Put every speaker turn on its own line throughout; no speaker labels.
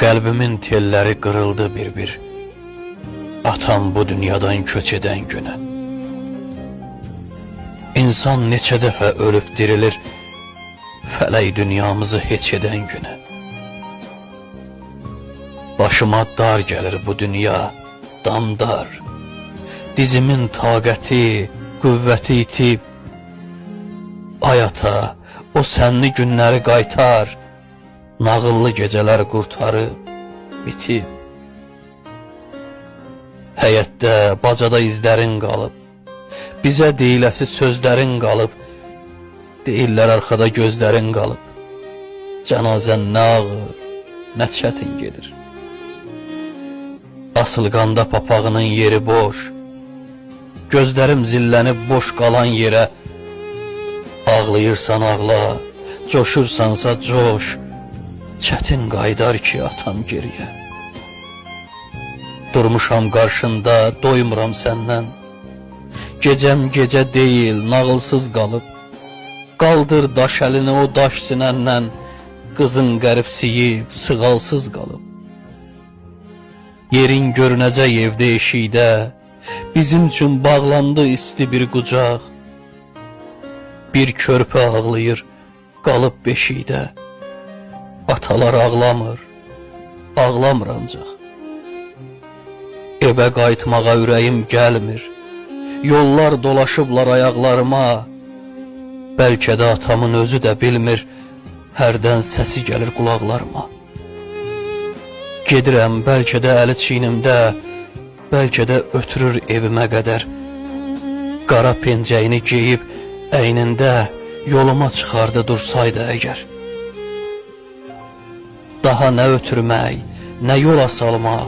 Qəlbimin telləri qırıldı bir-bir. Atam bu dünyadan köç edən günü. İnsan neçə dəfə ölüb dirilir, fələk dünyamızı heç edən günü. Başıma dar gəlir bu dünya, damdar. Dizimin taqəti, qüvvəti itib. Ay ata, o sənli günləri qaytar. Nağıllı gecələr qurtarıb, bitib. Həyətdə, bacada izlərin qalıb. Bizə deyiləsi sözlərin qalıb. Deyirlər arxada gözlərin qalıb. Cənazən nə ağır, nə çətin gedir. Asılqanda papağının yeri boş. Gözlərim zillənib boş qalan yerə. Ağlayırsan ağla, coşursansa coş. Çətin qayıdar ki atam geriyə. Durmuşam qarşında, doymuram səndən. Gecəm gecə deyil, nağılsız qalıb. Qaldır daş əlini o daş sinəndən. Qızın qəribsiyib, sığalsız qalıb. Yerin görünəcək evdə, eşikdə. Bizim üçün bağlandı isti bir qucaq. Bir körpə ağlayır, qalıb beşikdə. Atalar ağlamır, ağlamır ancaq. Evə qayıtmağa ürəyim gəlmir. Yollar dolaşıblar ayaqlarıma. Bəlkə də atamın özü də bilmir, hərdən səsi gəlir qulaqlarıma. Gedirəm, bəlkə də əli çiynimdə, bəlkə də ötürür evimə qədər. Qara pencəyini geyib əynində yoluma çıxardı dursaydı əgər. Daha nə ötürmək, nə yola salmaq,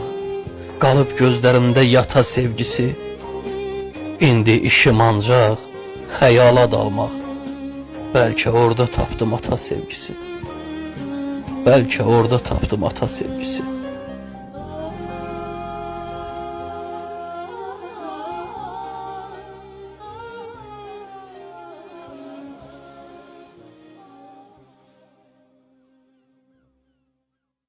qalıb gözlərimdə yata sevgisi. İndi işim ancaq xəyala dalmaq. Bəlkə orada tapdım ata sevgisi. Bəlkə orada tapdım ata sevgisi.